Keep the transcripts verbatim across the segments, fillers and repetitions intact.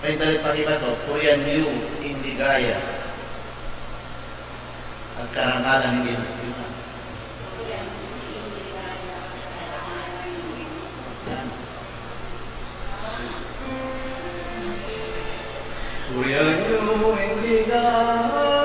Paidalit pa ki bato, purian yu ing ligaya at karangalan ning Ginu. Purian yu ing ligaya.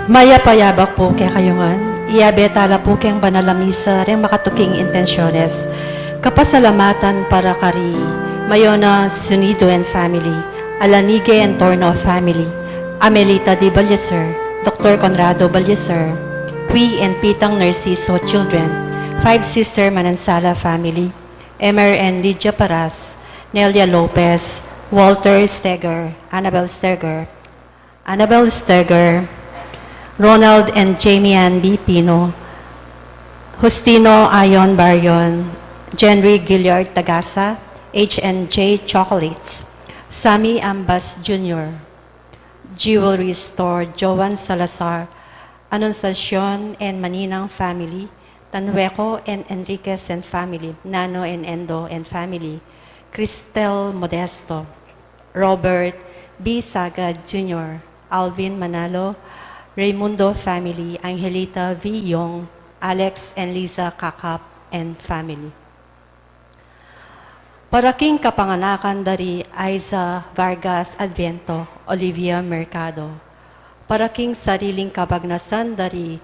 Mayap a yabak pu kekayu ngan, iabe tala pu keng banal a misa reng makatuking intensyones. Kapasalamatan para kari Mayona Sunido and family, Alanige and Torno family, Amelita de Balleser, Doctor Conrado Balleser, Qui and Pitang Narciso children, Five Sister Manansala family, Emer and Lydia Paras, Nelia Lopez, Walter Steger, Annabel Steger, Annabel Steger, Ronald and Jamie Ann B Pino, Justino Ayon Barion, Jenry Gilliard Tagasa, H and J Chocolates, Sammy Ambas Junior, Jewelry Store, Joan Salazar, Anunciacion and Maninang family, Tanhueco and Enriquez and family, Nano and Endo and family, Cristel Modesto, Robert B Sagad Junior, Alvin Manalo, Raymundo family, Angelita V Yong, Alex and Lisa Kakap and family. Para king kapanganakan dari Aiza Vargas Adviento, Olivia Mercado. Para king sariling kabagnasan dari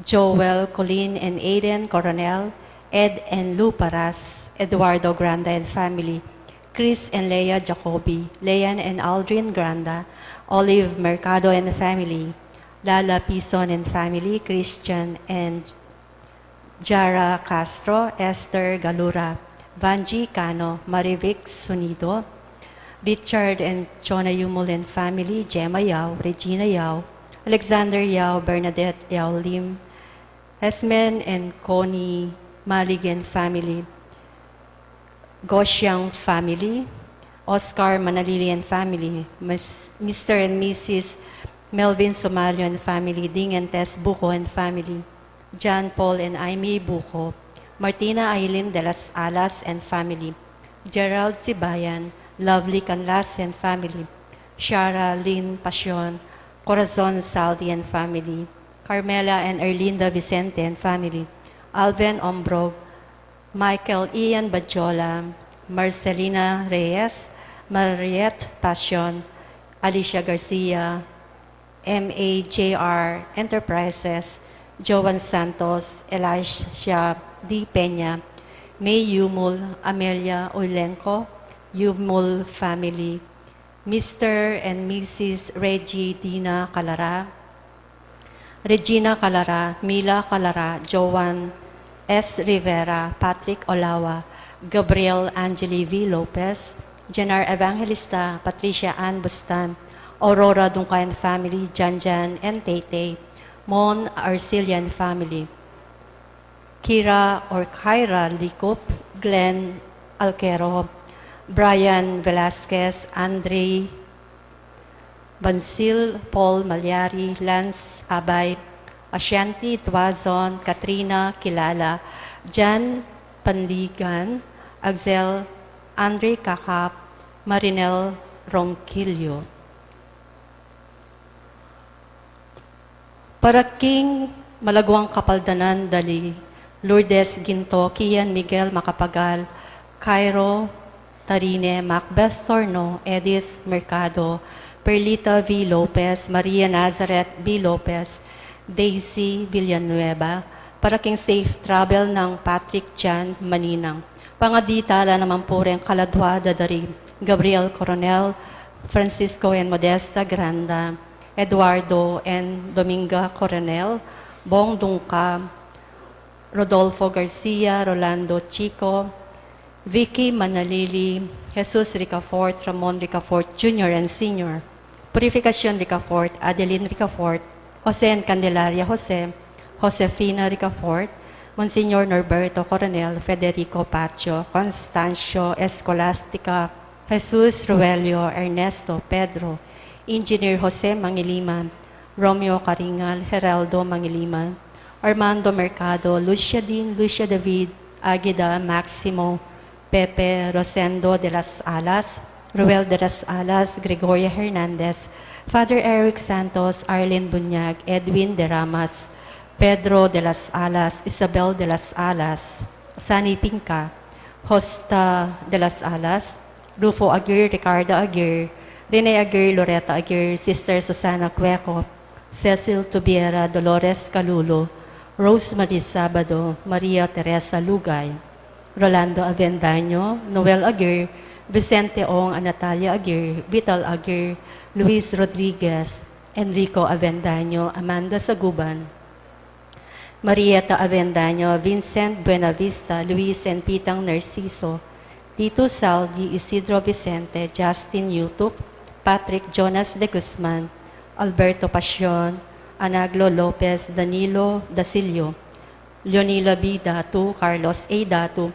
Joel, Colleen and Aiden Coronel, Ed and Lou Paras, Eduardo Granda and family, Chris and Leia Jacobi, Leanne and Aldrin Granda, Olive Mercado and family, Lala Pison and family, Christian and Jara Castro, Esther Galura, Vanji Cano, Marivic Sunido, Richard and Chona Yumul and family, Gemma Yao, Regina Yao, Alexander Yao, Bernadette Yao Lim, Esmen and Connie Malig and family, Goshiang family, Oscar Manalili and family, Mis-, Mister and Missus Melvin Sumalio and family, Ding and Tess Buco and family, John Paul and Aimee Buco, Martina Aileen de las Alas and family, Gerald Sibayan, Lovely Canlas and family, Shara Lynn Pasion, Corazon Saldi and family, Carmela and Erlinda Vicente and family, Alvin Ombrog, Michael Ian Badjola, Marcelina Reyes, Mariette Pasion, Alicia Garcia, M A J R Enterprises, Joan Santos, Elisha D Peña, May Yumul, Amelia Ulenco, Yumul family, Mister and Missus Reggie Dina Calara, Regina Calara, Mila Calara, Joan S Rivera, Patrick Olawa, Gabriel Angeli V Lopez, Jenar Evangelista, Patricia Ann Bustan, Aurora Dungka and family, Janjan and Taytay, Mon Arcilla and family, Kira or Kyra Likup, Glenn Alquero, Brian Velasquez, Andre Bansil, Paul Malyari, Lance Abay, Ashanti Tuazon, Katrina Kilala, Jan Panligan, Axel Andre Kakap, Marinel Ronquillo. Para king malaguang kapaldanan dali Lourdes Ginto, Kian Miguel Macapagal, Cairo Tarine, Macbeth Torno, Edith Mercado, Perlita V Lopez, Maria Nazareth V Lopez, Daisy Villanueva, para king safe travel nang Patrick Jan Maninang. Pangadi tala naman pu reng kaladua da dari Gabriel Coronel, Francisco and Modesta Granda, Eduardo and Dominga Coronel, Bong Dungca, Rodolfo Garcia, Rolando Chico, Vicky Manalili, Jesus Ricafort, Ramon Ricafort Junior and Senior, Purificacion Ricafort, Adeline Ricafort, Jose and Candelaria Jose, Josefina Ricafort, Monsignor Norberto Coronel, Federico Pacho, Constancio Escolastica, Jesus Ruelio, Ernesto Pedro, Engineer Jose Mangiliman, Romeo Caringal, Geraldo Mangiliman, Armando Mercado, Lucia Dean, Lucia David, Agida Maximo, Pepe Rosendo de las Alas, Ruel de las Alas, Gregoria Hernandez, Father Eric Santos, Arlene Bunyag, Edwin de Ramas, Pedro de las Alas, Isabel de las Alas, Sani Pinca, Hosta de las Alas, Rufo Aguirre, Ricardo Aguirre, Rene Aguirre, Loretta Aguirre, Sister Susana Cueco, Cecil Tubiera, Dolores Calulu, Rosemary Sabado, Maria Teresa Lugay, Rolando Avendaño, Noel Aguirre, Vicente Ong, Natalia Aguirre, Vital Aguirre, Luis Rodriguez, Enrico Avendaño, Amanda Saguban, Marieta Avendaño, Vincent Buenavista, Luis and Pitang Narciso, Tito Saldi, Isidro Vicente, Justin Yutup, Patrick Jonas de Guzman, Alberto Pasion, Anaglo Lopez, Danilo Dasilio, Leonila B. Datu, Carlos A. Datu,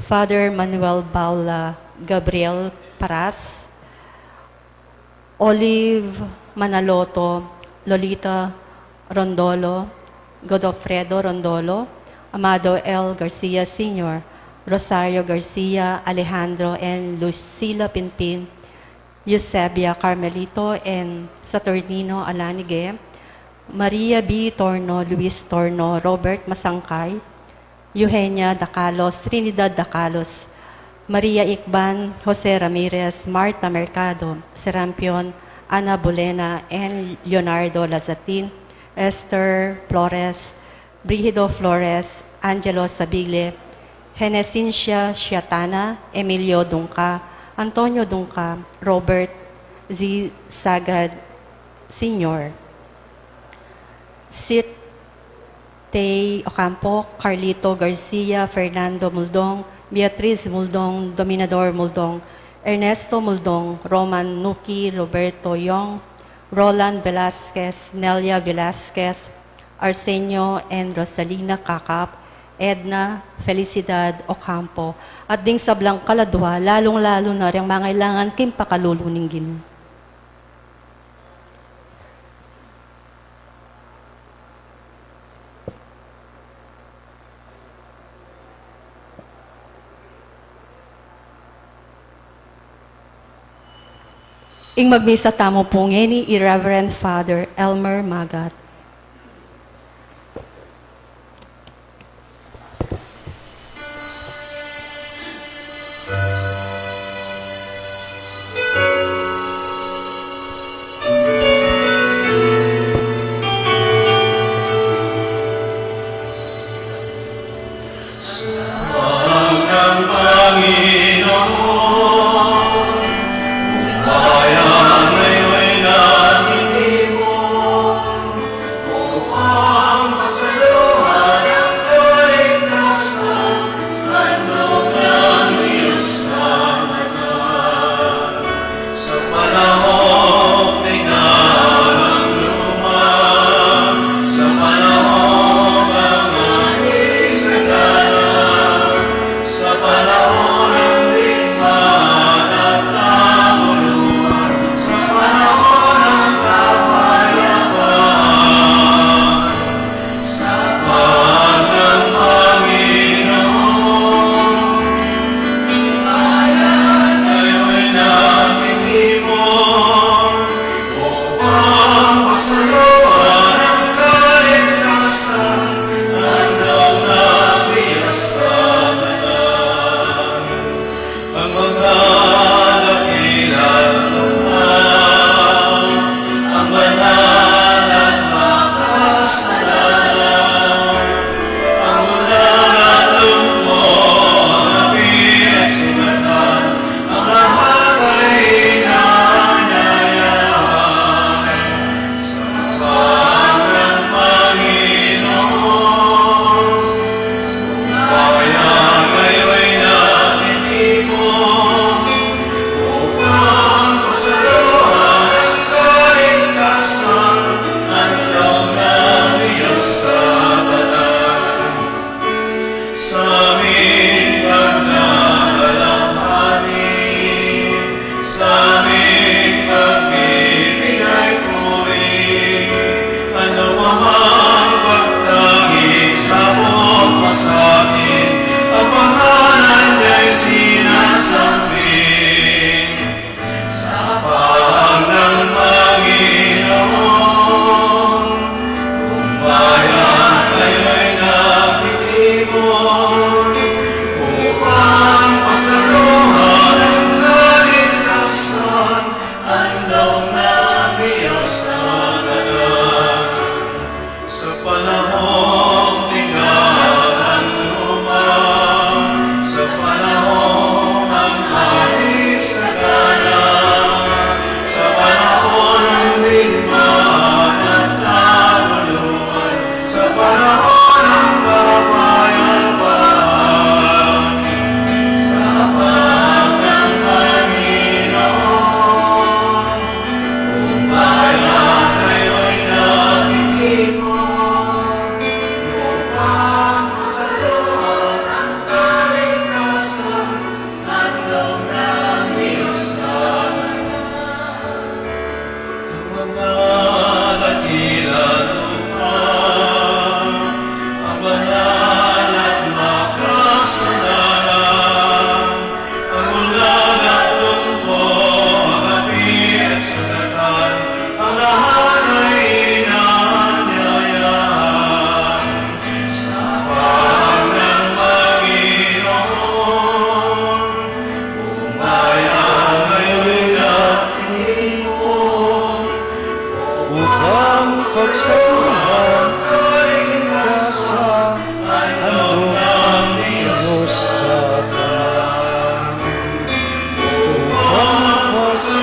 Father Manuel Baula, Gabriel Paras, Olive Manaloto, Lolita Rondolo, Godofredo Rondolo, Amado L. Garcia Senior, Rosario Garcia, Alejandro and Lucila Pinpin, Eusebia Carmelito and Saturnino Alanige, Maria B. Torno, Luis Torno, Robert Masangkay, Eugenia Dacalos, Trinidad Dacalos, Maria Icban, Jose Ramirez, Marta Mercado, Serampion, Ana Bulena, and Leonardo Lazatin, Esther Flores, Brigido Flores, Angelo Sabile, Genesia Shiatana, Emilio Dungca, Antonio Dungca, Robert Z. Sagad Senior, Sit Tay Ocampo, Carlito Garcia, Fernando Muldong, Beatriz Muldong, Dominador Muldong, Ernesto Muldong, Roman Nuki, Roberto Yong, Roland Velasquez, Nelia Velasquez, Arsenio and Rosalina Cacap, Edna Felicidad Ocampo, at ding sablang kaladwa, lalung-lalu na reng mangailangan king pakalulu ning Ginu. Ing magmisa tamu pu ngeni i Reverend Father Elmer Magat. Sa Panginoon, upaya ngayon at ininimon,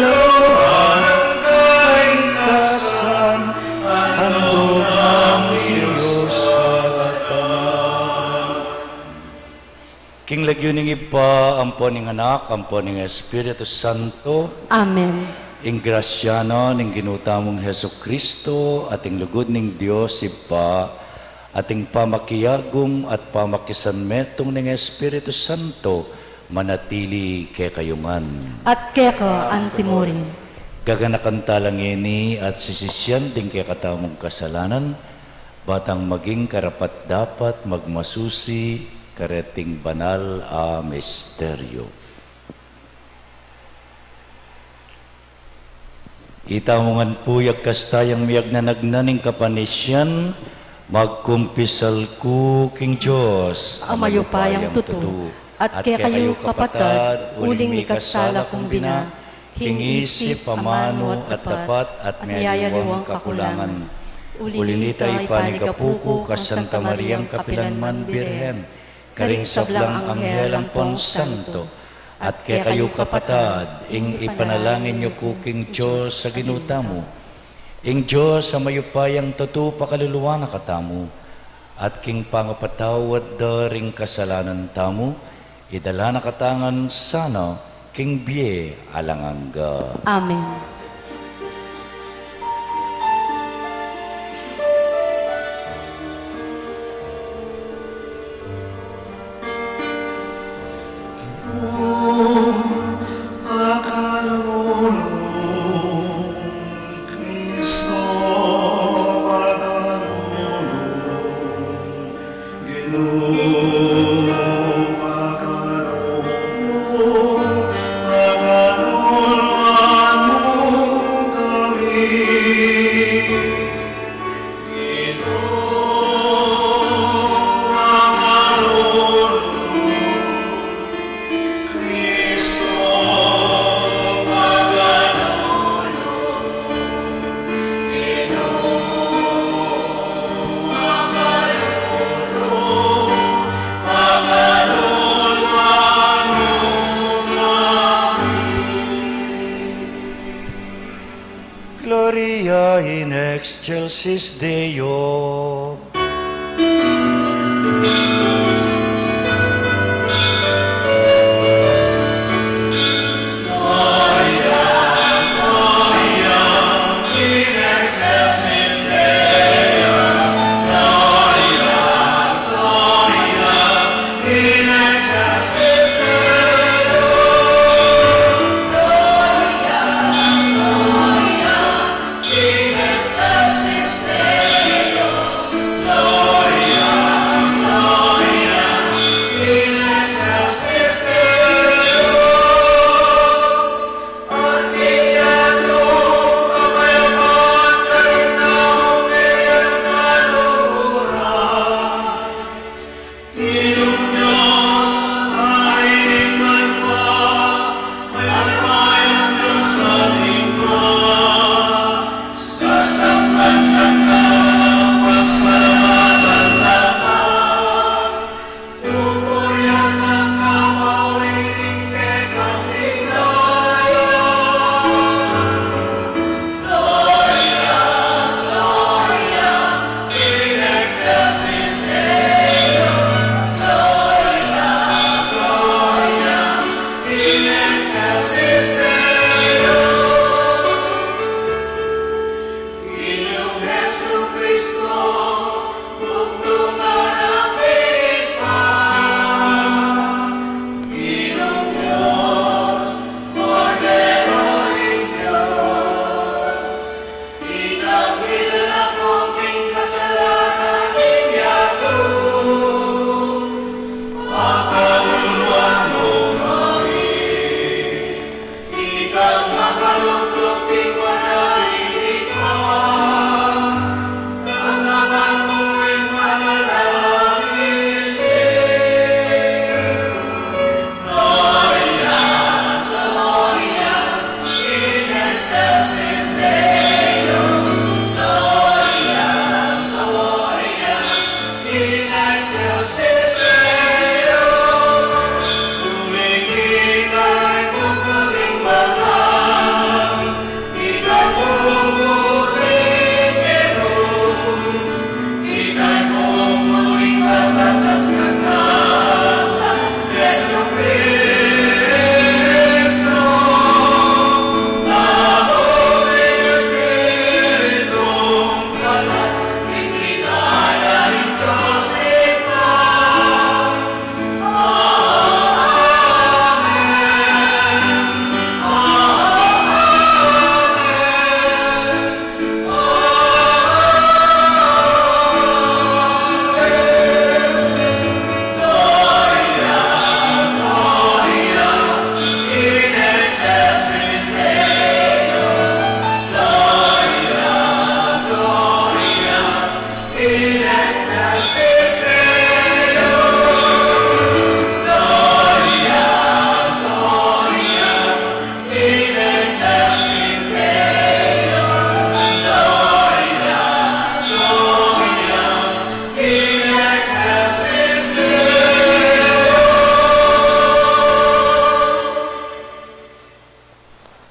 Alang kaingkasan, andog na ning Dios katang. King lagyu ning Ibpa, ampo ning Anak, ampo ning Espiritu Santo. Amen. Ing grasya na ning Ginu tamung Jesucristo, at ing lugud ning Dios Ibpa, at ing pamakiagum at pamakisanmetung ning Espiritu Santo, manatili kekayu ngan. At keka antimurin. Gaganakan tala ngeni at sisisian ding kekatamung kasalanan, batang maging karapat-dapat magmasusi kareting banal a misteryo. Itamu ngan pu, ya kasta yang miyagnanagnan ning kapanisian, magkumpisal ku king Dios a mayupayang tutu, at kekayu kapatad, uling mikasala kung bina, king isip, amanu, at dapat, at miyaliwang kakulangan. Uli nita, ipanigapu ku kang Santa Mariang kapilanman Birhen, karing sablang anghel ampong santo, at kekayu kapatad, ing ipanalangin yu ku king Dios a Ginu tamu. Ing Dios a mayupayang tutu pakaluluan na katamu, at king pangapatawad da ring kasalanan tamu, idala na katamu ngan sana king bie alang angga. Amen. Pakalulu, Kristo, pakalulu, Ginu, pakalulu, pakaluluan mu kami. Ginu, pakalulu, Kristo, pakalulu, Ginu, pakalulu, pakaluluan mu kami. Gloria in excelsis Deo.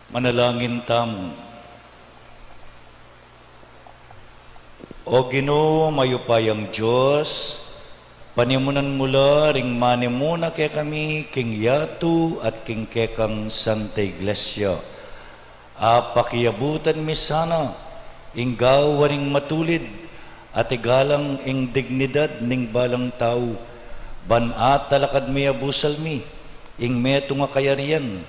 Manalangin tamu. O Ginu, mayupayang Dios, panimunan mu la ring manimuna kekami king yatu at king kekang Santa Iglesia. Apakiabutan mi sana ing gawan ning matulid at igalang ing dignidad ning balang tau, ban atalakad mi a busal mi ing metung a kayarian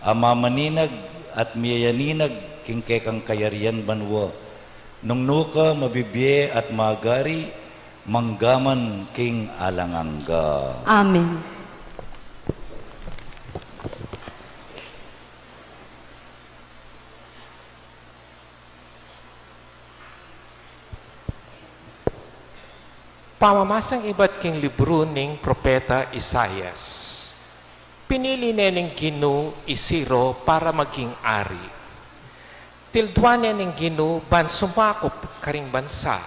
a mamaninag at miyayaninag king kekang kayarian banua, nung nuka mabibie at magari manggaman king alang angga. Amen. Pamamasang ibat king libru ning propeta Isaias. Pinili ne ning Ginu i Ciro para maging ari. Tilduan ne ning Ginu ban sumakup karing bansa.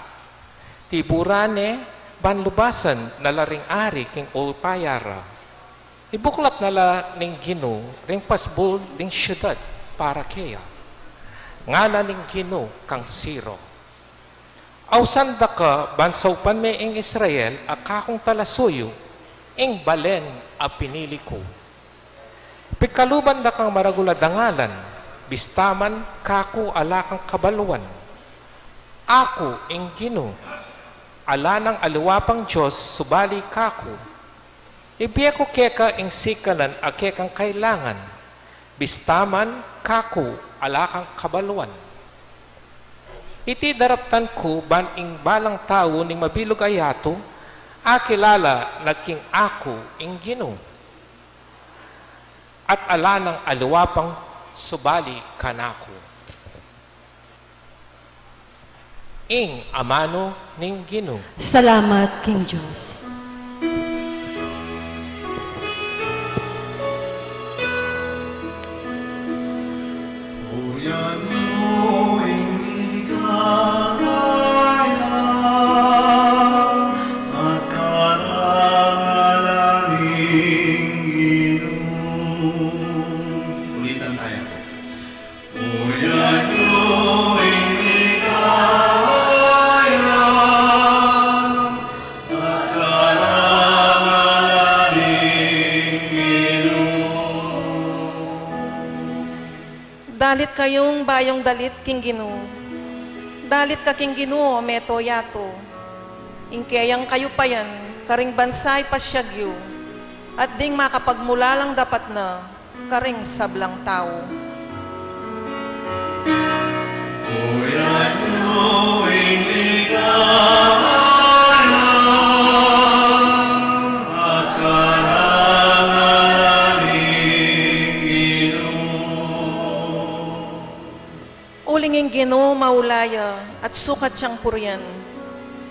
Tiburan ne ban lubasan na la ring ari king upaya ra. Ibuklat na la ning Ginu ring pasbul ding siudad para keya. Ngana ning Ginu kang Ciro, ausan da ka ban saupan me ing Israel a kakung talasuyu, ing balen a pinili ku. Pikaluban da kang maragul a dangalan, bista man kaku ala kang kabaluan. Aku ing Ginu, ala nang aliwa pang Dios subali kaku. Ibie ku keka ing sikanan a kekang kailangan, bista man kaku ala kang kabaluan. Iti daraptan ku ban ing balang tau ning mabilug a yatu akilala na king aku ing Ginu, at ala nang aliwa pang subali kanaku. Ing amanu ning Ginu. Salamat king Dios. Purian yu ing ligaya at karangalan ning Ginu. Ulitan tayo. Purian yu ing ligaya at karangalan ning Ginu. Dalit kayung bayung dalit king Ginu. Dalit ka king Ginu, o meto yatu. Ing keyang kayupayan karing bansa ipasiag yu, at ding makapagmulalang dapat na karing sablang tau. Purian yu ing ligaya at karangalan ning Ginu. Uling ing Ginu maula ya, at sukat yang purian,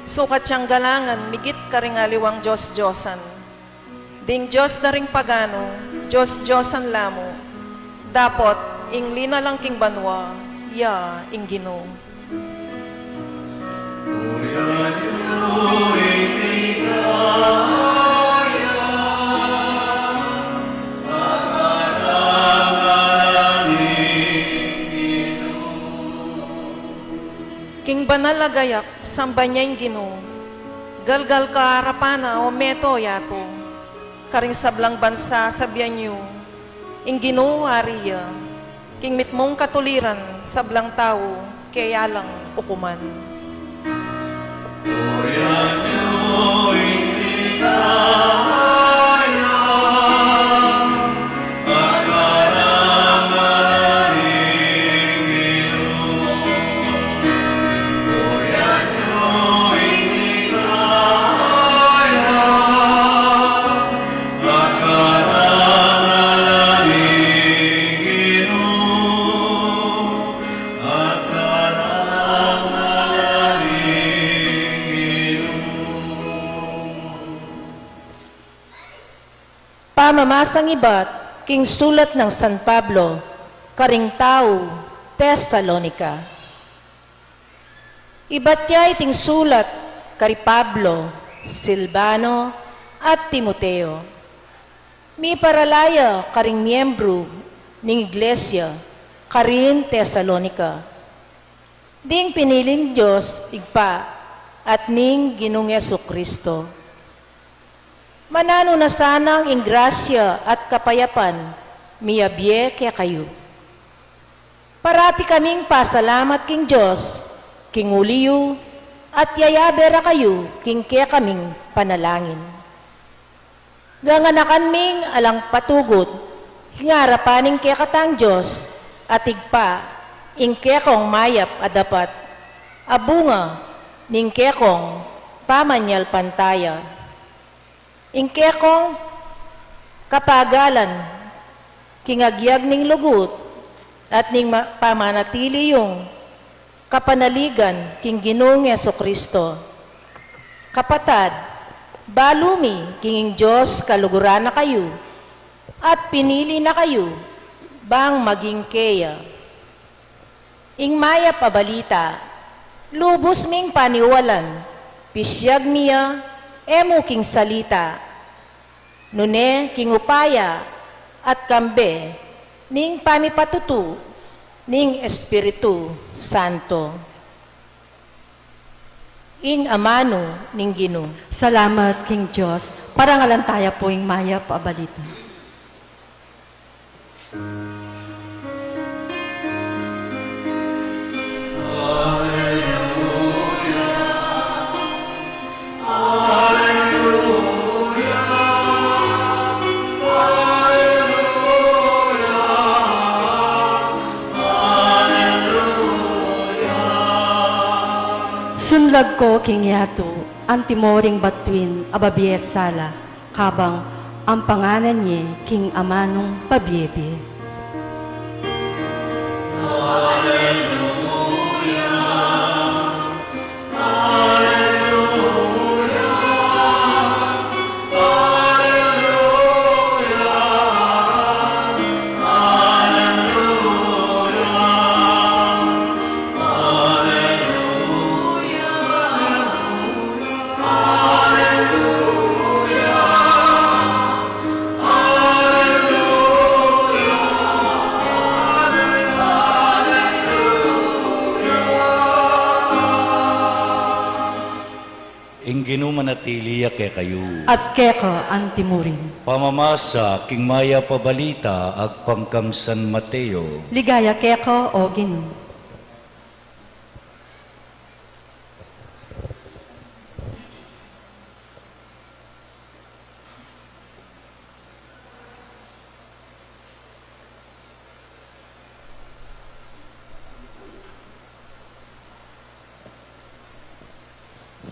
sukat yang galangan migit karing aliwang dios-diosan. Ding dios da ring paganu, dios-diosan la mu. Dapot ing linalang king banua, ya ing Ginu. Purian yu ing ligaya at karangalan ning Ginu. King banal a gayak, samban ya ing Ginu. Galgal ka arapan na, o meto yatu. Karing sablang bansa, sabian yu, ing Ginu ari ya. King mitmung katuliran, sablang tau, keya lang ukuman. Purian yu ing ligaya at karangalan ning Ginu. Purian yu ing ligaya at karangalan ning Ginu. At karangalan ning Ginu. Pamamasang ibat king sulat nang San Pablo karing tau Tesalonica. Ibat ya iting sulat kari Pablo, Silvano, at Timoteo. Miparala ya karing miembru ning iglesia Karin Tesalonica. Ding piniling Dios Ibpa at ning Ginung Jesu-Cristo. Mananu na sanang ing grasya at kapayapan miyabie kekayu. Parati kaming pasalamat king Dios, king uli yu, at yayabe ra kayu king kekaming panalangin. Ganganakan ming alang patugut king arapan ning kekatang Dios, at Ibpa, ing kekong mayap a dapat, a bunga ning kekong pamanyalpantaya. Ing kekong kapagalan king agyag ning lugud at ning ma-, pamanatili yung kapanaligan king Ginung Jesu-Cristo. Kapatad, balu mi king ing Dios kaluguran na kayu at pinili na kayu bang maging keya. Ing mayap a balita, lubus ming paniwalan, pisyag mi ya, e mu king salita, nune king upaya at kambe ning pamipatutu ning Espiritu Santo. Ing amanu ning Ginu. Salamat king Dios. Parangalan taya pu ing mayap a balita. Sunlag ko king yatu, antimo ring batuin a babie sala, kabang ampanganan ye king amanung pabie-bie. Ing Ginu manatili ya kekayu. At keka antimurin. Pamamasa king mayap a balita agpang kang San Mateo. Ligaya keka, o Ginu.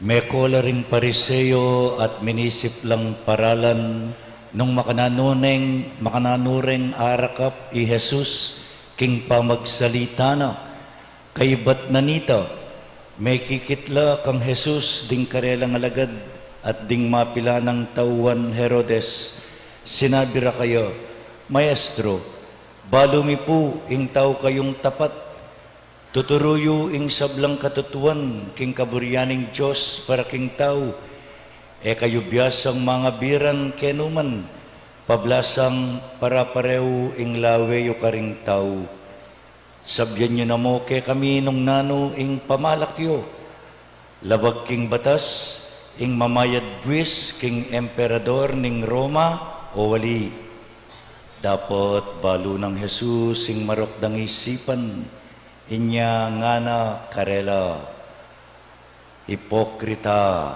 Meko la ring Pariseo at minisip lang paralan nung makananu neng, makananu reng arakap i Jesus king pamagsalita na. Kaybat na nita, mekikit la kang Jesus ding karelang alagad at ding mapilan nang tauan Herodes. Sinabi ra kaya, "Maestro, balu mi pu ing tau kayung tapat. Tuturu yu ing sablang katutuan king kaburian ning Dios para king tau. E kayu biasang mangabiran kenu man, pablasang pare-pareu ing lawe yu karing tau." Sabian yu na mu kekami nung nanu ing pamalak yu. Labag king batas, ing mamayad buis king emperador ning Roma o ali? Dapot balu nang Jesus ing marok dang isipan, inya ngana karela, "Ipokrita,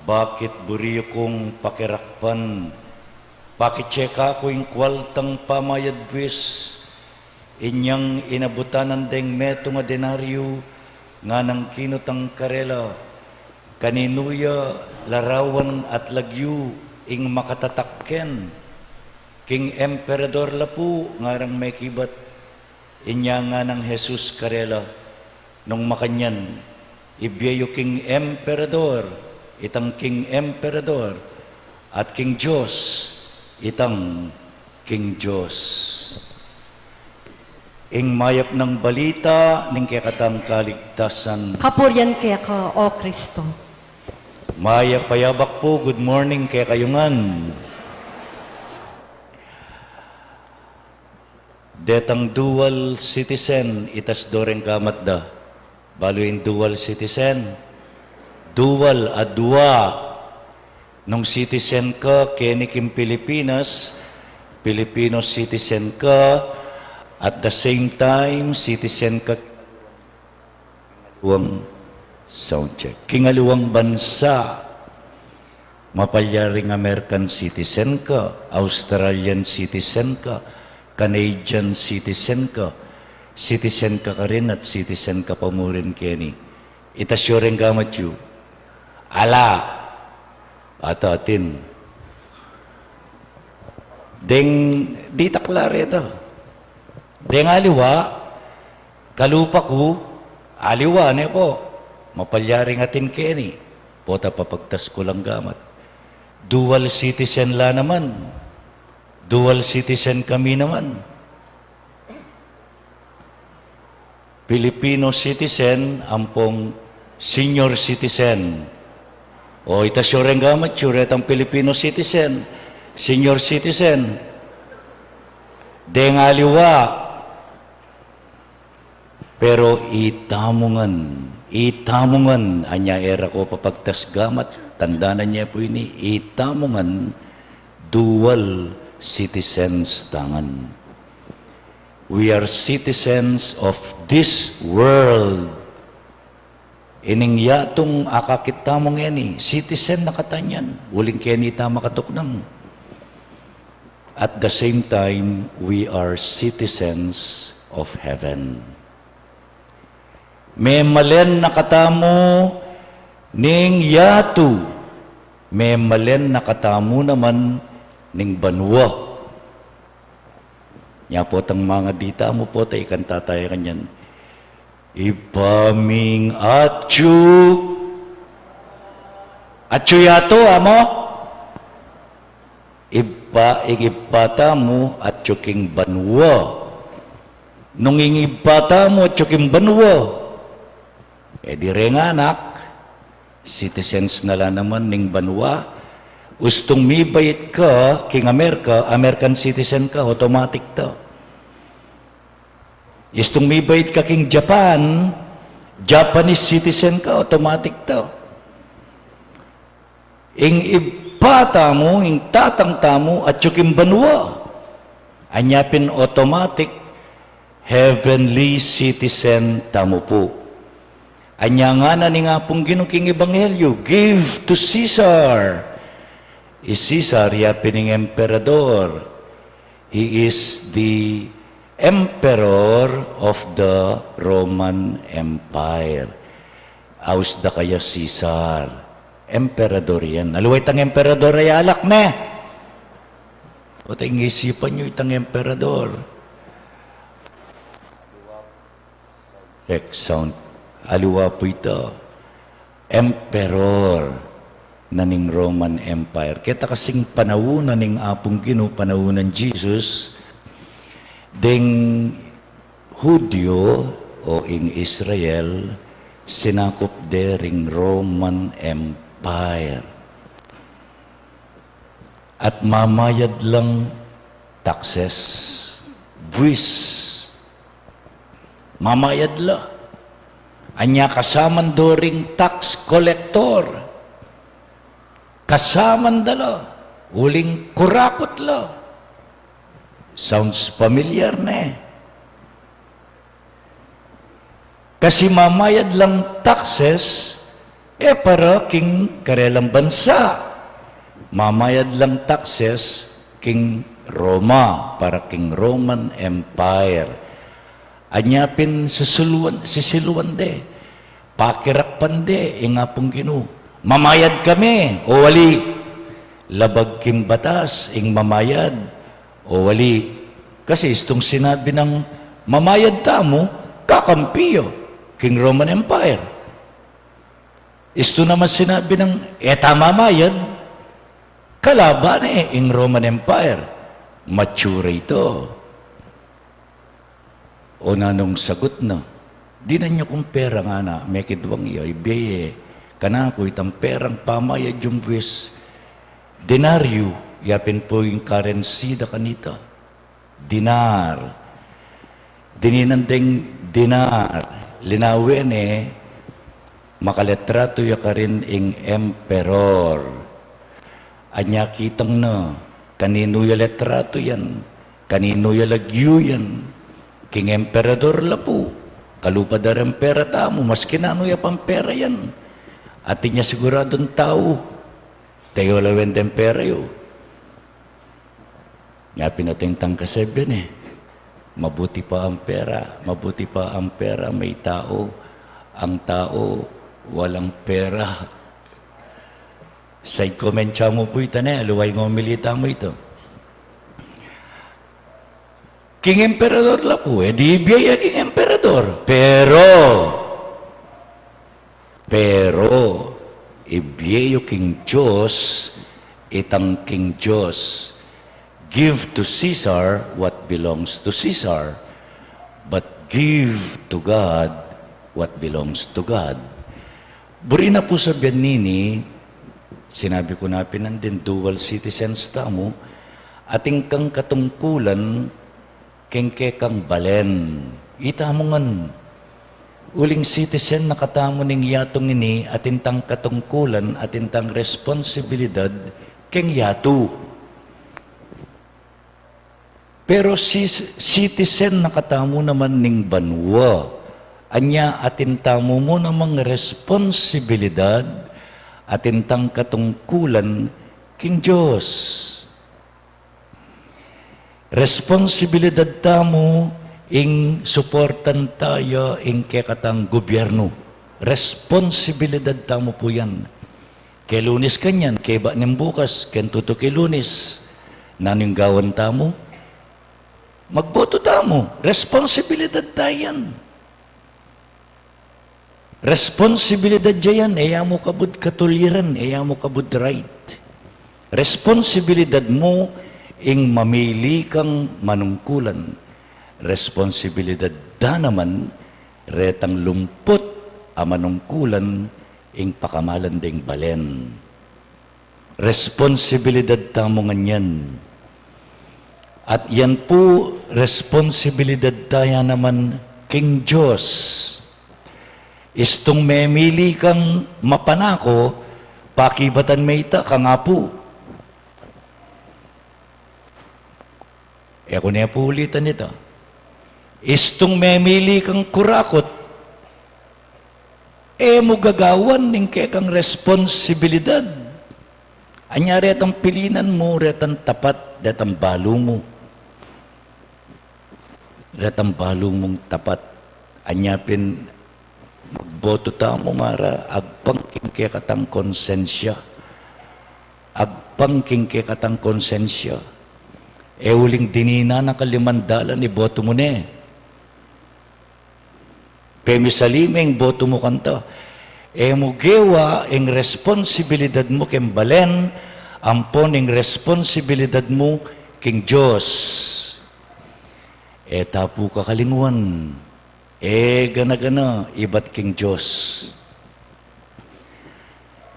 bakit buri yu kung pakirakpan? Pakitse kaku ing kualtang pamayad buis." Inyang inabutan na deng metung a denaryo, nganang kinutang karela, "Kaninu ya larawan at lagyu ing makatatak ken? King emperador la pu," ngarang mekibat. Inya nganang Jesus karela, "Nung makanyan, ibie yu king emperador itang king emperador, at king Dios itang king Dios." Ing mayap nang balita ning kekatang kaligtasan. Kapurian keka, o Kristo. Mayap a yabak pu, good morning kekayu ngan. Detang dual citizen, itas do reng gamat da. Balu ing dual citizen. Dual, adua. Nung citizen ka keni king Pilipinas, Filipino citizen ka, at the same time, citizen ka aliwang, sound check, king aliwang bansa. Mapalyari ring American citizen ka, Australian citizen ka, Canadian citizen ka, citizen ka karin at citizen ka pa mu rin keni. Itas yu reng gamat yu. Ala. Ata atin. Deng ditak la reta. Deng aliwa, kalupa ku, aliwa ne po. Mapalyari ring atin keni. Pota papagtas ku lang gamat. Dual citizen la naman. Dual citizen kami naman. Filipino citizen, ampong senior citizen. O, itas yu reng gamat yu, retang Filipino citizen, senior citizen. Deng aliwa. Pero itamu ngan, itamu ngan, anya e ra ko papagtas gamat, tandanan ye pu ini, itamu ngan, dual citizens ta ngan. We are citizens of this world. Ining yatung akakit tamu ngeni, citizen na katamu yan. Uling keni ta makatuknang. At the same time, we are citizens of heaven. Memalen na katamu ning yatu, memalen na katamu naman ning banua. Nya potang mangadi tamu, pota ikanta taya kanyan. Ibpa ming atyu. Atyu yatu, amo? Ibpa, ing Ibpa tamu atyu king banua. Nung ing Ibpa tamu atyu king banua, e di reng anak, citizens na la naman ning banua. Ustung mibait ka king Amerika, American citizen ka, automatic ta. Ustung mibait ka king Japan, Japanese citizen ka, automatic ta. Ing Ibpa tamu, ing Tatang tamu, atyu king banua. Anya pin automatic, heavenly citizen tamu pu. Anya ngana ning Apung Ginu king Ebanghelyo, "Give to Caesar." I Caesar, ya pin ing emperador. He is the emperor of the Roman Empire. Aus da kaya Caesar. Emperador yan. Aliwa itang emperador a alak ne. Pota ing isipan yu itang emperador. Check sound. Aliwa pu ita. Emperor na ning Roman Empire. Keta kasing panaun na ning Apung Ginu, panaun nang Jesus, deng Hudyo o ing Israel, sinakup de ring Roman Empire. At mamayad lang taxes, buwis. Mamayad la. Anya kasaman do ring tax collector. Kasaman da la. Uling kurakut la. Sounds familiar, ne? Kasi mamayad lang taxes, e para king karelang bansa. Mamayad lang taxes king Roma, para king Roman Empire. Anya pin sisiluan, sisiluan de. Pakirakpan de ing Apung Ginu. Mamayad kami o ali? Labag king batas ing mamayad o ali? Kasi istung sinabi nang mamayad tamu, kakampi ya king Roman Empire. Istu naman sinabi nang e ta mamayad, kalaban ne ing Roman Empire. Mature ito. O nanung sagut na, dinan yu kung pera ngana, mekidwang ya, ibie ye kanaku itang perang pamayad yung buwis, denaryo, ya pin pu ing currency da kanita. Dinar. Dininan deng dinar, linawen ne, makaletratu ya karin ing emperor. Anya kitang na, kaninu ya letratu yan, kaninu ya lagyu yan, king emperador la pu, kalupa da reng pera tamu, maski nanu ya pang pera yan. Atin ya siguradung tau, tayolawen deng pera yu. Nya pin atin tang kasebyan e. Mabuti pa ang pera, mabuti pa ang pera, may tao. Ang tao, walang pera. Side comment ya mu pu ita ne, aliwa ing homilya tamu ita. King emperador la pu, e di ibie ya king emperador. Pero, pero, ibie yu king Dios itang king Dios. Give to Caesar what belongs to Caesar, but give to God what belongs to God. Buri na pu sabyan nini, sinabi ku na pin nandin, dual citizens tamu, atin kang katungkulan keng kekang balen. Itamu ngan, uling citizen na katamu ning yatung ini, atin tang katungkulan, atin tang responsibilidad keng yatu. Pero si, citizen na katamu naman ning banua, anya atin tamu mu namang responsibilidad, atin tang katungkulan king Dios. Responsibilidad tamu ing suportan taya ing kekatang gobyernu. Responsibilidad tamu pu yan. Ke Lunes kanyan, ke ba ning bukas, ken tutuki Lunes, nanu ing gawan tamu? Magboto tamu. Responsibilidad ta yan. Responsibilidad ya yan, e ya mu kabud katuliran, e ya mu kabud right. Responsibilidad mu ing mamili kang manungkulan. Responsibilidad da naman retang lumput a manungkulan ing pakamalan deng balen. Responsibilidad tamu ngan yan. At yan pu, responsibilidad taya naman king Dios. Istung memili kang mapanako, pakibatan me ita kang Apu. E ku ne pu ulitan ita. Istung memili kang kurakut, e mu gagawan ing kekang responsibilidad. Anya retang pilinan mu, retang tapat, retang balu mu. Retang balu mung tapat. Anya pin magboto tamu, ngara, agpang king kekatang konsensya. Agpang king kekatang konsensya. E uling dininan na ka limandalan, iboto mu ne. Pemisali me ing boto mu kanta. E mu gewa ing responsibilidad mu keng balen, ampon ing responsibilidad mu king Dios. E ta pu kakalingwan, e gana-gana ibat king Dios.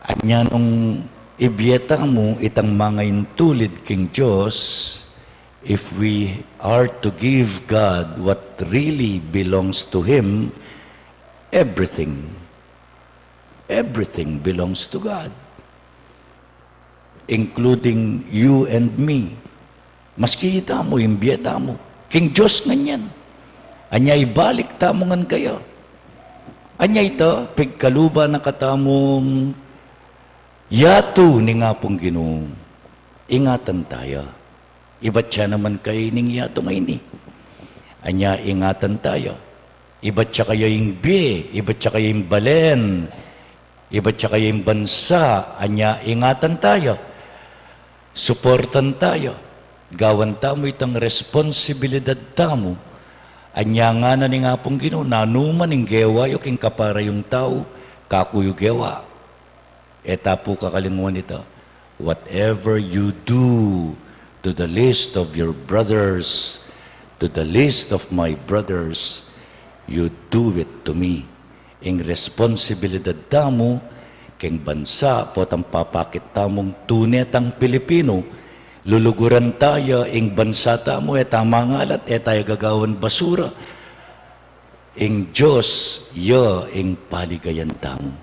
Anya nung ibie tamu itang mangaintulid king Dios, if we are to give God what really belongs to Him, everything, everything belongs to God, including you and me. Maski itamu, ing bie tamu, king Dios ngan yan. Anya ibalik tamu ngan kaya. Anya ita, pigkaluban na katamung yatu ning Apung Ginu, ingatan taya. Ibat ya naman kaya ining yatu ngeni. Anya ingatan taya. Ibat ya kaya ing bie, ibat ya kaya ing balen, ibat ya kaya ing bansa, anya ingatan taya. Suportan taya. Gawan tamu itang responsibilidad tamu. Anya ngana ning Apung Ginu, nanu man ing gewa yu king kapara yung tau, kaku yu gewa. E ta pu kakalingwan ita, whatever you do to the least of your brothers, to the least of my brothers, you do it to me. Ing responsibilidad tamu keng bansa, potang papakit tamung tune tang Pilipinu, luluguran taya ing bansa tamu, e ta mangalat, e taya gagawan basura. Ing Dios ya ing paligayan tamu.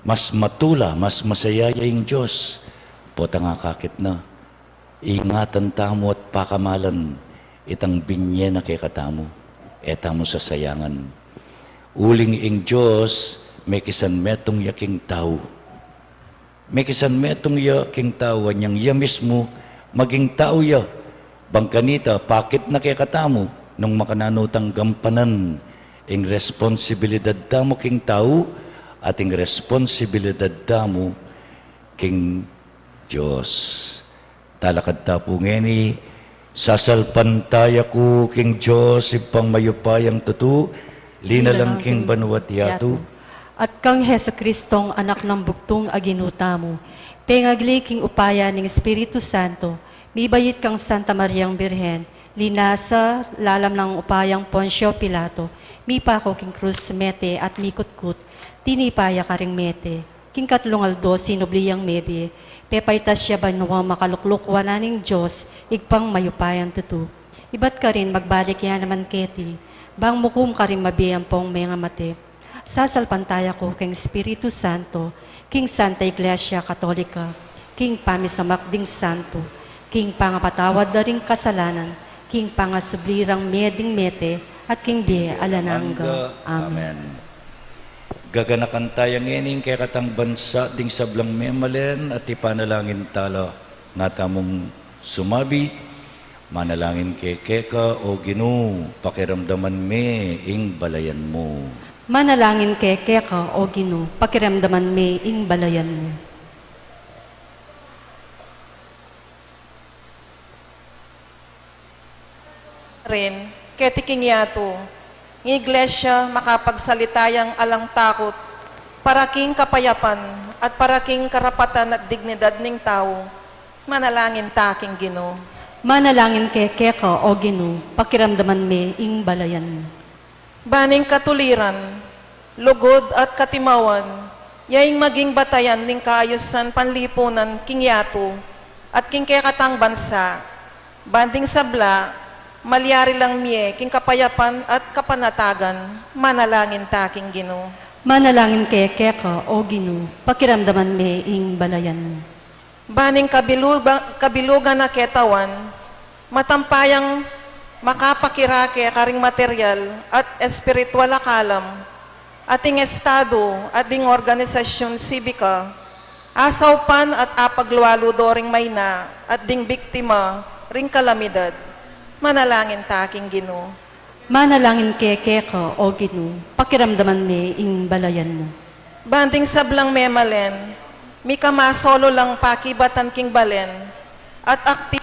Mas matula, mas masaya ya ing Dios. Potang akakit na, ingatan tamu at pakamalan itang binye na kekatamu. E tamu sasayangan. Uling ing Dios, mekisanmetung ya king tau. Mekisanmetung ya king tau, anyang ya mismu maging tau ya. Bang kanita, pakit na kekatamu nung makananu tang gampanan ing responsibilidad tamu king tau at ing responsibilidad tamu king Dios. Talakad ta pu ngeni, sasalpantaya ku king Dios, Ibpang mayupayang tutu, linalang king banua't yatu. At kang Jesucristong Anak nang bugtung a Ginu tamu, pengagli king upaya ning Espiritu Santo, mibait kang Santa Mariang Birhen, linasa lalam nang upayang Poncio Pilato, mipaku king krus, mete at mikutkut, tinipa ya karing mete. King katlung aldo sinubli yang mebie, pepaitas ya banua, makalukluk wanan ning Dios, Ibpang mayupayang tutu. Ibat karin magbalik ya naman keti, bang mukum karing mabie ampong mengamate. Sasalpantaya ku king Espiritu Santo, king Santa Iglesia Katolika, king pamisamak ding santo, king pangapatawad da ring kasalanan, king pangasubli rang mie ding mete, at king bie alang angga. Amen. Gaganakan taya ngeni ing kekatang bansa ding sablang memalen at ipanalangin tala. Nga tamung sumabi, manalangin ke keka, O Ginu, pakiramdaman me ing balayan mu. Manalangin ke keka, O Ginu, pakiramdaman me ing balayan mu. Rin, keti king yatu, ing Iglesia makapagsalita yang alang takut, para king kapayapan, at para king karapatan at dignidad ning tau, manalangin ta king Ginu. Manalangin ke keka, O Ginu, pakiramdaman me ing balayan mu. Ban ing katuliran, lugud at katimawan, ya ing maging batayan ning kaayusan panlipunan king yatu at king kekatang bansa. Ban ding sabla, malyari lang mie king kapayapan at kapanatagan, manalangin ta king Ginu. Manalangin ke keka, O Ginu, pakiramdaman me ing balayan mu. Ban ing kabiluga-, kabilugan a ketawan, matampayang makapakirake karing material at espiritual a kalam, at ing estadu at ding organisasyun sibika, asaupan at apaglualu do ring maina at ding biktima ring kalamidad. Manalangin ta king Ginu. Manalangin ke keka, O Ginu, pakiramdaman me ing balayan mu. Ban ding sablang memalen, mika masolo lang pakibatan king balen, at akti-,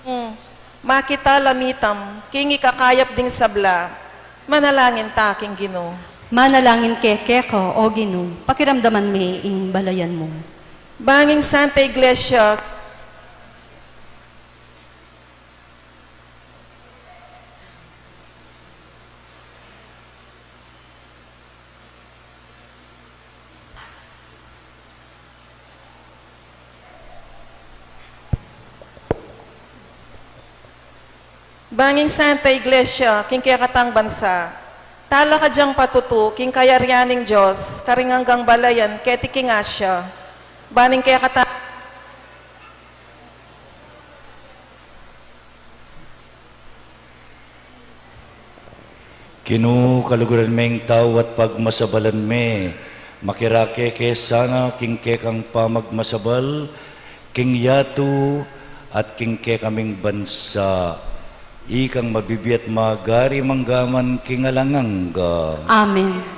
mm, makita la mitam king ikakayap ding sabla, manalangin ta king Ginu. Manalangin ke keka, O Ginu, pakiramdaman me ing balayan mu. Ban ing Santa Iglesia, ban ing Santa Iglesia king kekatang bansa, talakad yang patutu king kayarian ning Dios karing anggang balayan keti king Asia. Ban ing kekatang Ginu, kaluguran me ing tau at pagmasabalan me, makirake ke sana king kekang pamagmasabal, king yatu at king kekaming bansa. Ikang mabibie at magari mangga man king alang angga. Amen.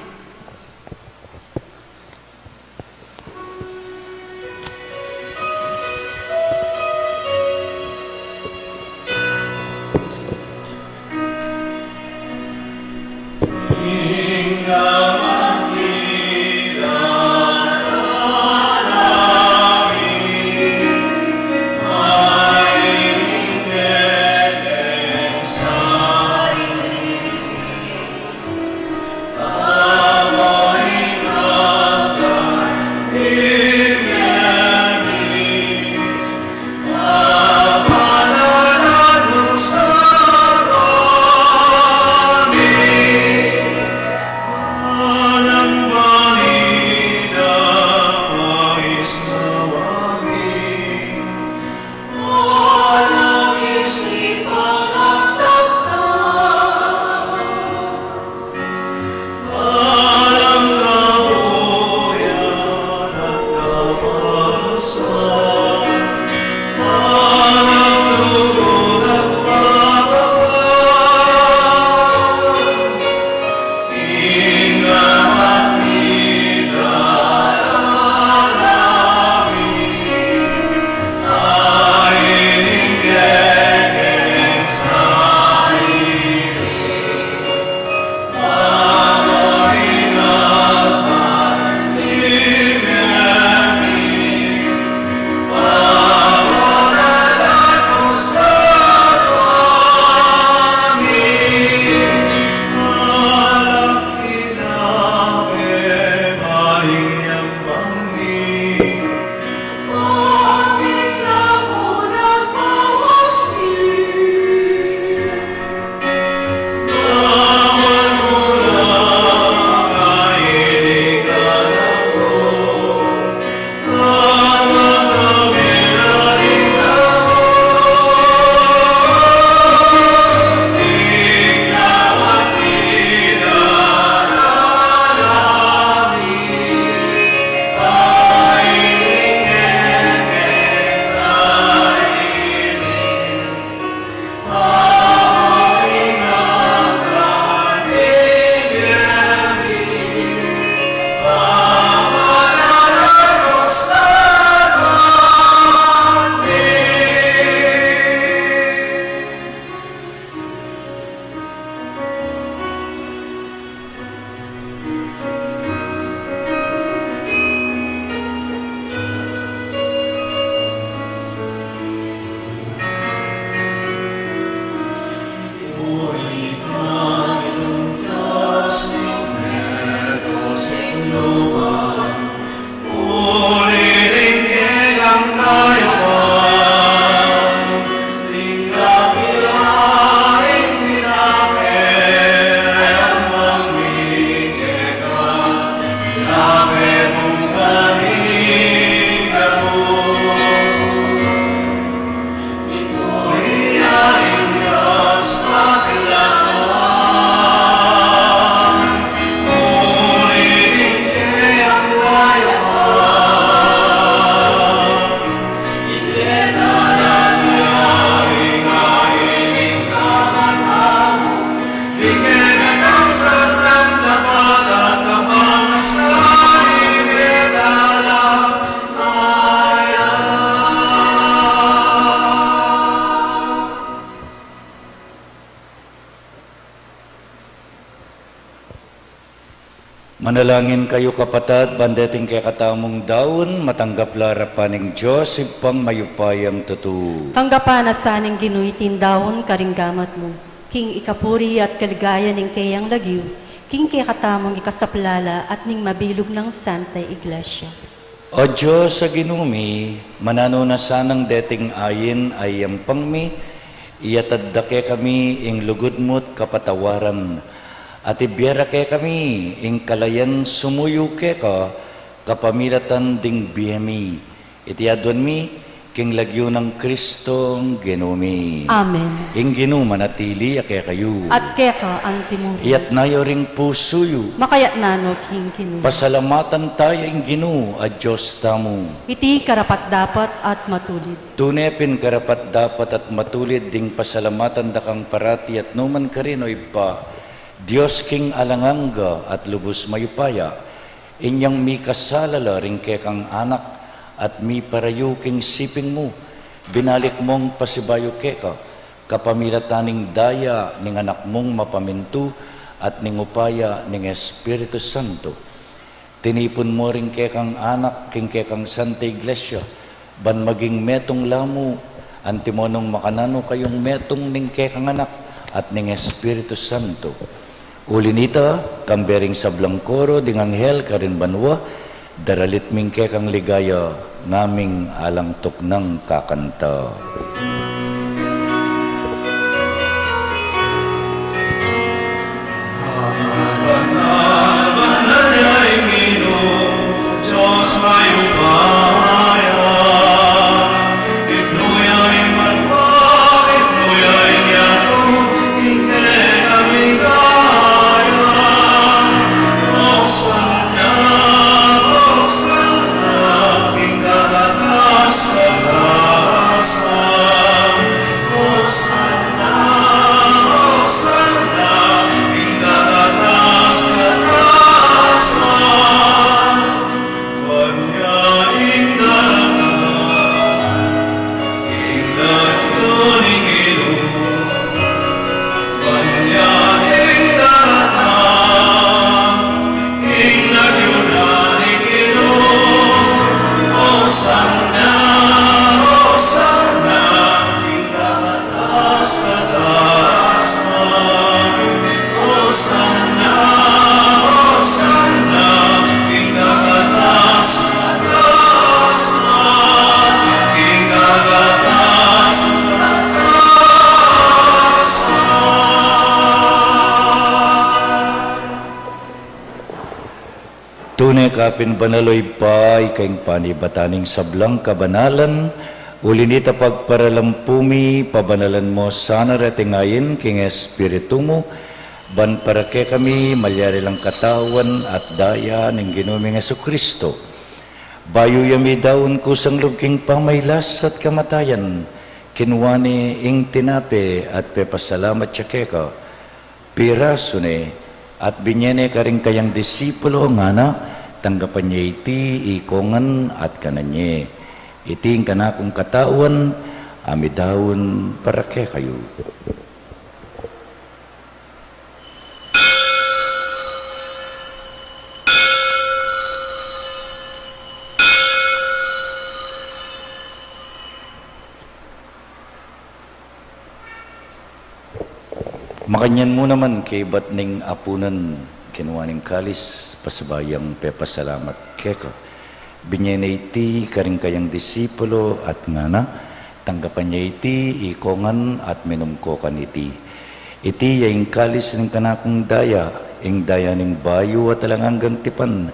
Manalangin kayu, kapatad, ban deting kekatamung daun, matanggap la arapan ning Dios, Ibpang mayupayang tutu. Tanggapan na sa ning Ginu iting daun karing gamat mu, king ikapuri at kaligayan ning keyang lagyu, king kekatamung ikasaplala at ning mabilug nang Santa Iglesia. O Dios a Ginu mi, mananu na sanang deting ain a iyampang mi, iyatad da kekami ing lugud mu't kapatawaran, at ibie ra kekami ing kalayan sumuyu keka kapamilatan ding bie mi. Iti aduan mi king lagyu nang Kristong Ginu mi. Amen. Ing Ginu manatili ya kekayu. At keka antimurin. Iyatna yu ring pusu yu. Makayatna no king Ginu. Pasalamatan taya ing Ginu a Dios tamu. Iti karapat-dapat at matulid. Tune pin karapat-dapat at matulid ding pasalamatan da kang parati at nukarin man, o Ibpa, Dios king alang angga at lubus mayupaya. Inyang mikasala la ring kekang anak at miparayu king siping mu, binalik mung pasibayu keka, kapamilatan ning daya ning Anak mung mapamintu at ning upaya ning Espiritu Santo. Tinipun mu ring kekang anak king kekang Santa Iglesia, ban maging metung la mu, antimo nung makananu kayung metung ning kekang Anak at ning Espiritu Santo. Uli nita, kambe ring sablang koro ding anghel karin banua, daralit ming kekang ligaya, ngaming alang tuknang kakanta. Banal, banal ya ing Ginu, Dios mayupaya. Ipnu ya ing banua, ipnu ya ing yatu, king kekang ligaya. Hosanna, Hosanna, king kakatas-katasan. Hosanna, Hosanna, king kakatas-katasan. Banal ya ing dalan, king lagyu ning Ginu. Banal ya ing dalan, king lagyu na ning Ginu. Hosanna, Hosanna, king kakatas-katasan. Hosanna, Hosanna, king kakatas-katasan, king kakatas-katasan. Tune ka pin banal, o Ibpa, ika ing panibatan ning sablang kabanalan. Uli nita pagparalampu mi, pabanalan mu sana reting ain king Espiritu mu, ban para kekami malyari lang katawan at daya ning Ginu ming Jesucristo. Bayu ya midaun kusang lub king pamailas at kamatayan, kinua ne ing tinape at pepasalamat ya keka, pirasu ne, at binye ne karing kayang disipulo, ngana, tanggapan ye iti ikong ngan at kanan ye. Iti ing kanakung katawan a midaun para kekayu. Makanyan mu naman kaybat ning apunan, kinua ne ing kalis, pasibayu yang pepasalamat keka, binye ne iti karing kayang disipulo at ngana, tanggapan ye iti ikong ngan at minum ko kaniti. Iti ya ing kalis ning kanakung daya, ing daya ning bayu at alang anggang tipan,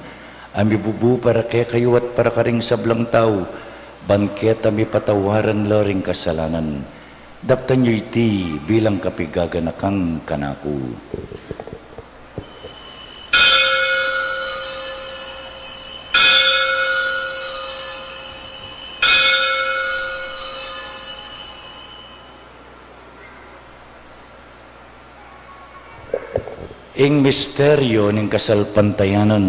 a mibubu para kekayu at para karing sablang tau, ban keta mipatawaran la ring kasalanan. Daptan yu iti bilang kapigaganakan kanaku. Ing misteryu ning kasalpantayanan.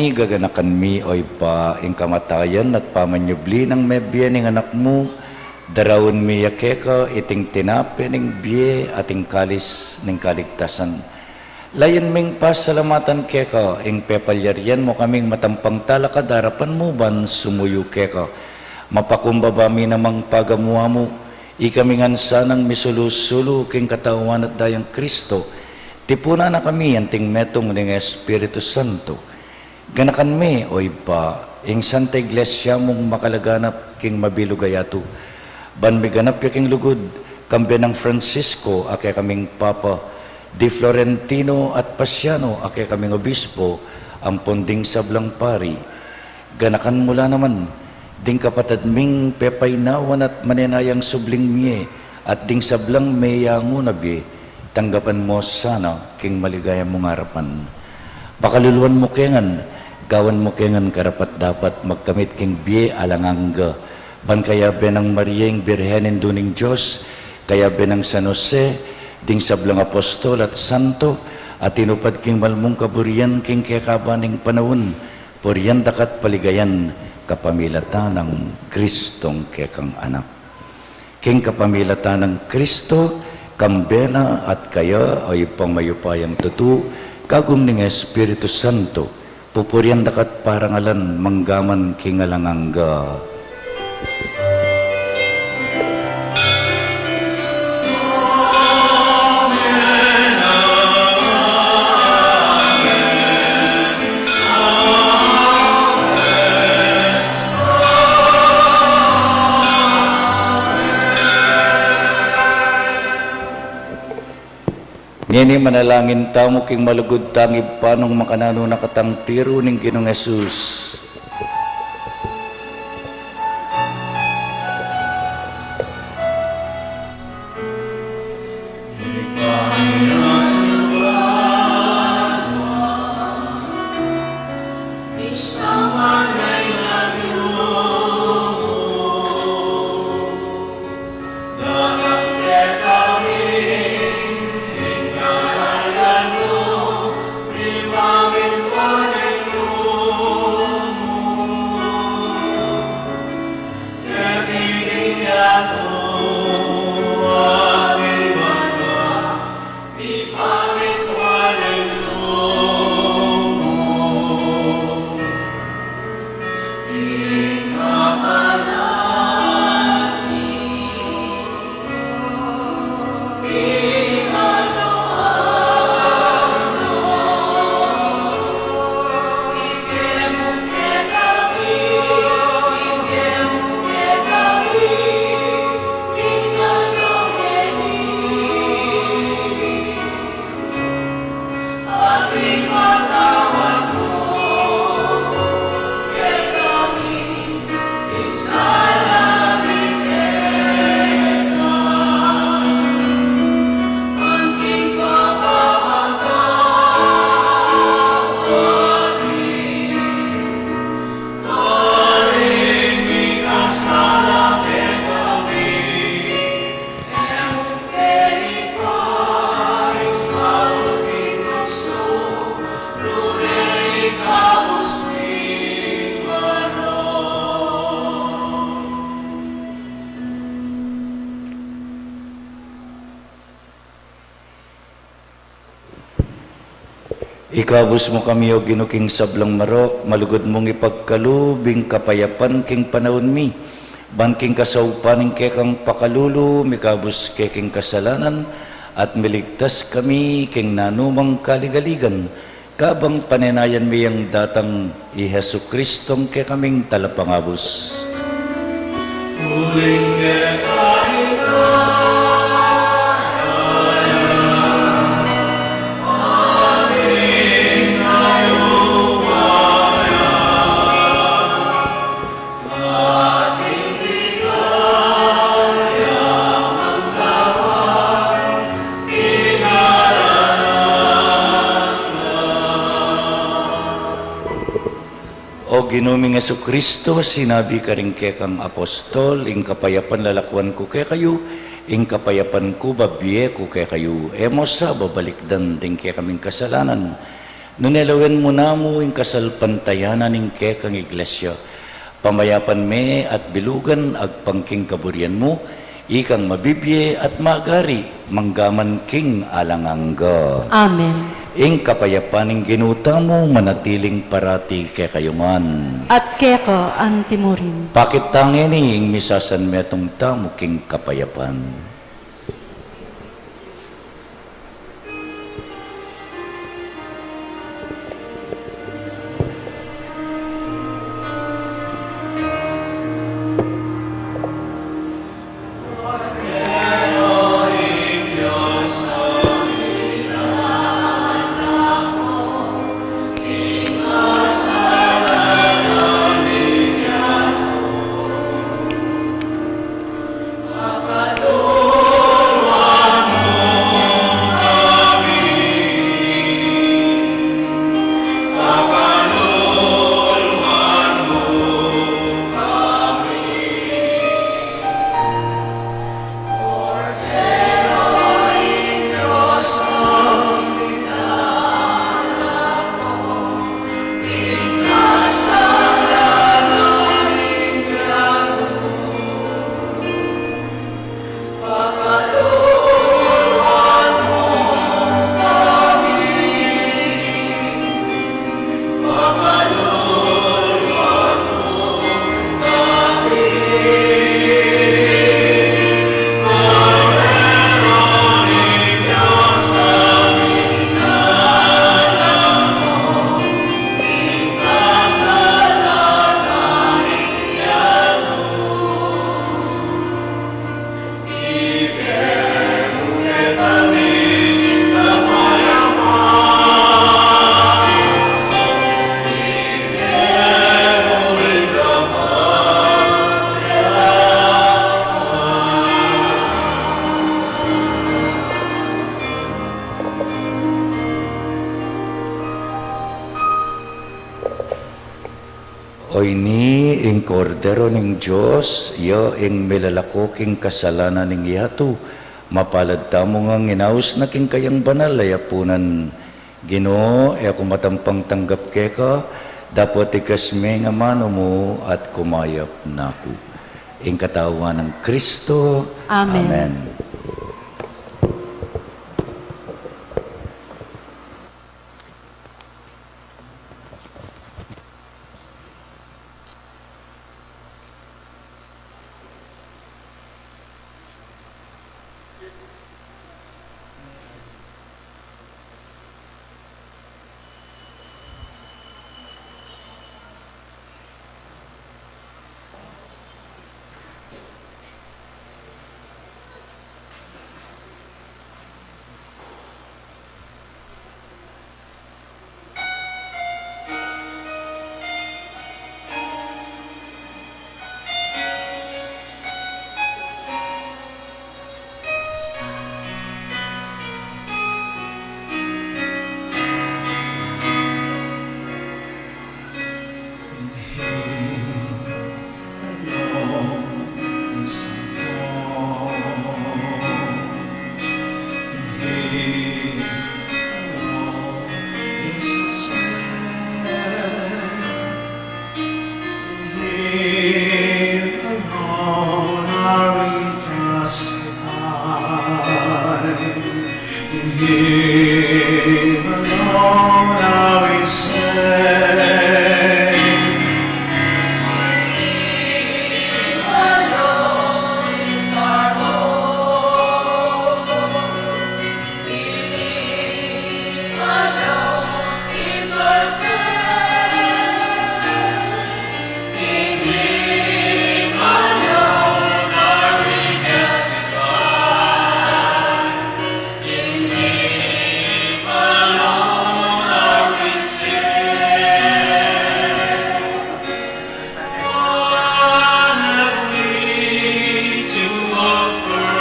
Gaganakan mi, o Ibpa, ing kamatayan at pamanyubli nang mebie ning Anak mu, daraun mi ya keka iting tinape ning bie at ing kalis ning kaligtasan. Layun ming pasalamatan keka ing pepalyarian mu kaming matampang talakad king arapan mu ban sumuyu keka. Mapakumbaba mi namang pagamu-amu, ikami ngan sanang misulu-sulu king katawan at dayang Kristo, tipunan na kami anting metung ning Espiritu Santo. Ganakan me, o Ibpa, ing Santa Iglesia mung makalaganap king mabilug a yatu. Ban miganap ya king lugud, kambe nang Francisco, a kekaming Papa, di Florentino at Pasiano, a kekaming Obispo, ampon ding sablang pari. Ganakan mu la naman, ding kapatad ming pepainawan at manenayang subling mie, at ding sablang meyangu na bie, tanggapan mu sana king maligaya mung arapan. Pakaluluan mu ke ngan, gawan mu ke ngan karapat-dapat magkamit king bie alang angga, ban kayabe nang Maria ing Birhen Indu ning Dios, kayabe nang San Jose, ding sablang apostol at santo, a tinupad king mal mung kaburian king kekaban ning panaun, purian da ka at paligayan kapamilatan nang Kristong kekang Anak. King kapamilatan nang Kristo, kambe na at kaya, o Ibpang mayupayang tutu, kagum ning Espiritu Santo, pupurian da ka at parangalan manggaman king alang angga. Ngeni manalangin tamu king malugud tang Ibpa nung makananu na katang tiru ning Ginung Jesus. Ikabus mu kami, O Ginu, king sablang marok, malugud mung ipagkalub ing kapayapan king panaun mi, ban king kasaupan ning kekang pakalulu, mikabus ke king kasalanan, at miligtas kami king nanumang kaligaligan, kabang panenayan mi yang datang i Jesucristong kekaming Talapangabus. Uling keka ing kaya, ating kayupayan, ating ligaya manggapan king alang angga. O Ginu ming Jesucristo, sinabi karing kekang apostol, ing kapayapan lalakuan ku kekayu, ing kapayapan ku babie ku kekayu. E mu sa babalikdan ding kekaming kasalanan, Nune lawen mu namu ing kasalpantayanan ning kekang Iglesia, pamayapan me at bilugan agpang king kaburian mu, ikang mabibie at magari manggaman king alang angga. Amen. Ing kapayapan ning Ginu tamu manatiling parati kekayu ngan. At keka antimurin. Pakit ta ngeni ing misasanmetung tamu king kapayapan. O ini ing Kordero ning Dios, ya ing milalako king kasalanan ning yatu. Mapalad tamu ngang inaus na king kayang banal a yapunan. Ginu, e ku matampang tanggap keka, dapot ikas me ing amanu mu at kumayap na ku. Ing katawan nang Kristo. Amen. Amen. Him alone are we justified. In him alone are we saved. In him alone is our hope. In him alone is our strength. In him alone are we justified. In him alone are we saved. What have we to offer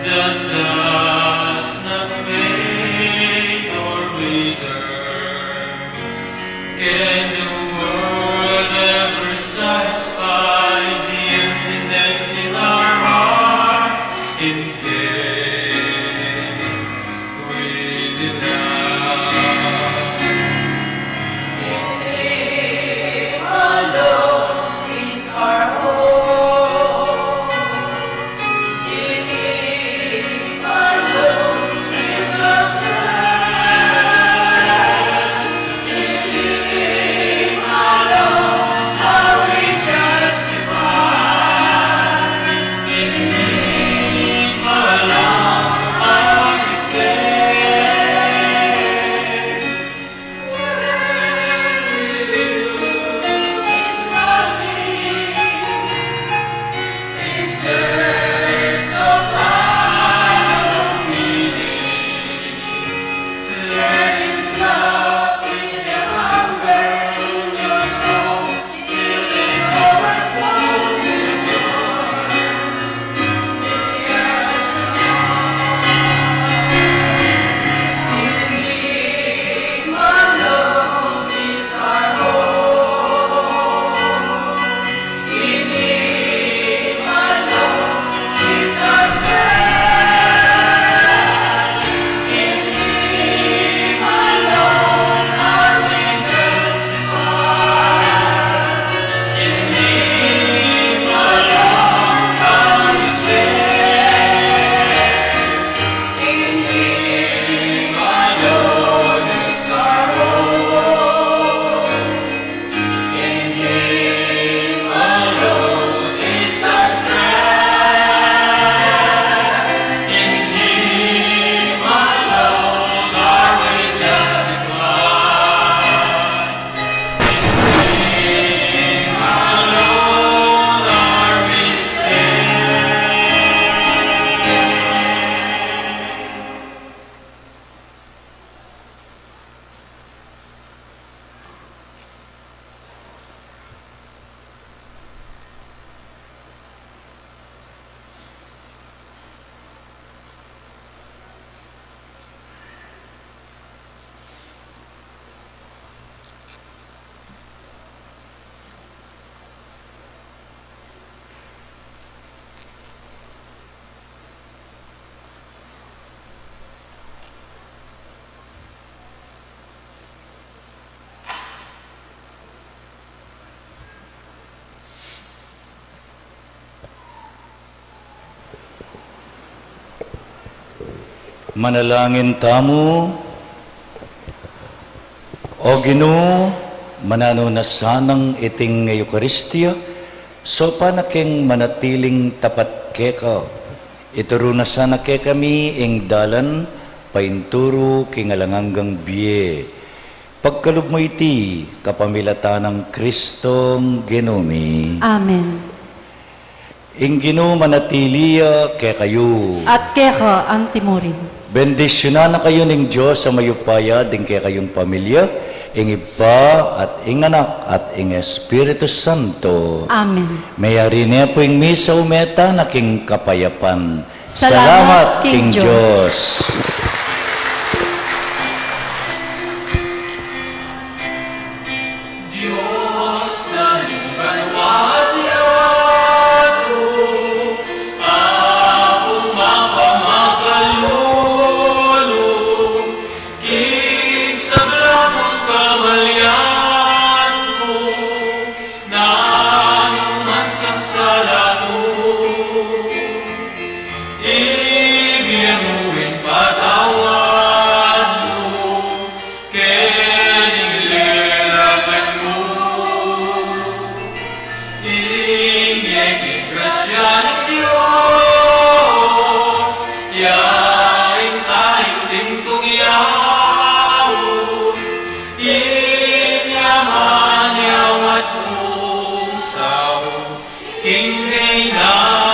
that does not fade or wither? Can the world ever satisfy the emptiness in our hearts? In vain we deny. Manalangin tamu. O Ginu, mananu na sanang iting Eukaristia, saupan na keng manatiling tapat keka. Ituru na sana kekami ing dalan painturu king alang anggang bie. Pagkalub mu iti kapamilatan nang Kristong Ginu mi. Amen. Ing Ginu manatili ya kekayu. At keka anti murin. Bendisyunan na kayu ning Dios a mayupaya, ding kekayung pamilya, ing Ibpa, at ing Anak, at ing Espiritu Santo. Amen. Mayari ne pu ing misa, ume tana king kapayapan. Salamat king Dios. Dios na ning banua at yatu, Apung mapamakalulu, king sablang kamalian ku, nanu man sang sala ku, ibie mu ing patawad mu, keni ing lelangan mu. Ing metung grasya ning Dios, ya ing taimtim kung yaus, inya man ya wat kung sau, king kainan